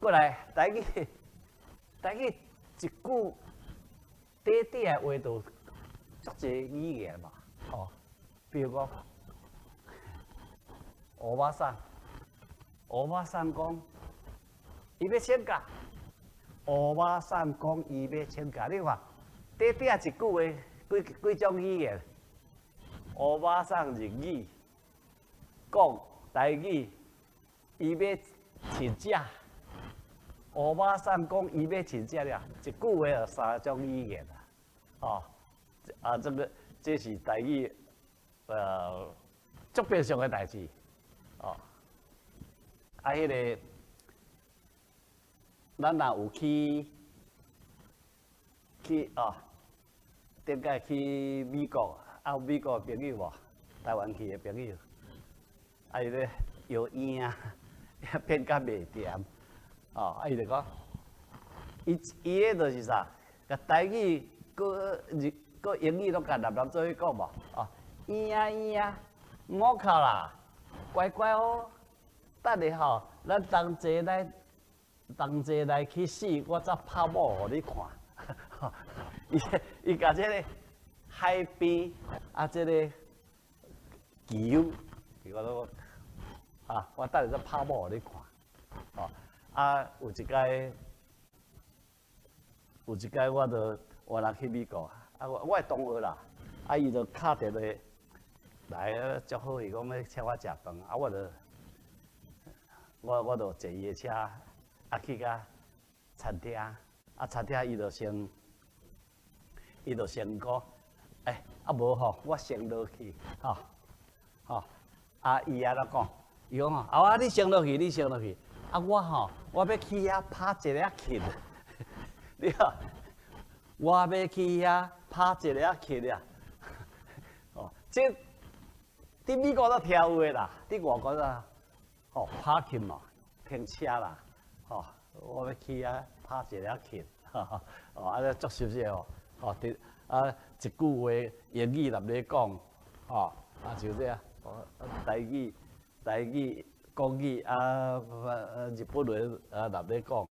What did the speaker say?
過來台語，台語一句短短的話就足濟語言嘛，吼。比如講，歐巴桑，歐巴桑講，伊欲請假。歐巴桑講伊欲請假，你看，短短一句話，幾幾種語言。歐巴桑日語講台語，伊欲請假。歐巴桑講伊欲請假了，一句話有三種語言啊！哦，啊，這個這是台語，足平常的代誌，哦。啊，彼個，咱若有去去哦，頂擺去美國，啊，有美國的朋友無？台灣去的朋友，啊，伊咧藥煙啊，變甲袂甜，哦，啊，伊就講，伊伊彼就是啥？共台語、閣日、閣英語攏共擸擸做伙講無？哦，煙啊煙啊，毋好哭啦，乖乖哦，等下吼，咱同齊來同齊來去死，我才拍某予你看。伊伊共這个海邊啊，這个球，伊講啊，我等下才拍某予你看。哦，啊，有一擺，有一擺我就我若去美國，啊，我我的同學啦，啊，伊就敲電話來，足好，伊講欲請我食飯，啊，我就我我就坐伊的車，啊，去到餐廳，啊，餐廳伊就先，伊就先講，欸，啊無吼，我先落去，吼，吼，啊，伊按怎講？伊講吼，啊，你先落去，你先落去，啊，我吼，我欲去遐拍一下拳，你看，我欲去遐拍一下拳啊，哦，這佇美國都聽有的啦，佇外國啊，哦，parking 嘛，停車啦，吼，我欲去遐拍一下拳，哦，啊，這足熟悉哦，哦，佇啊，一句話英語擸咧講，吼，啊，就這樣，哦，台語、台語、國語啊，日本話啊，擸咧講。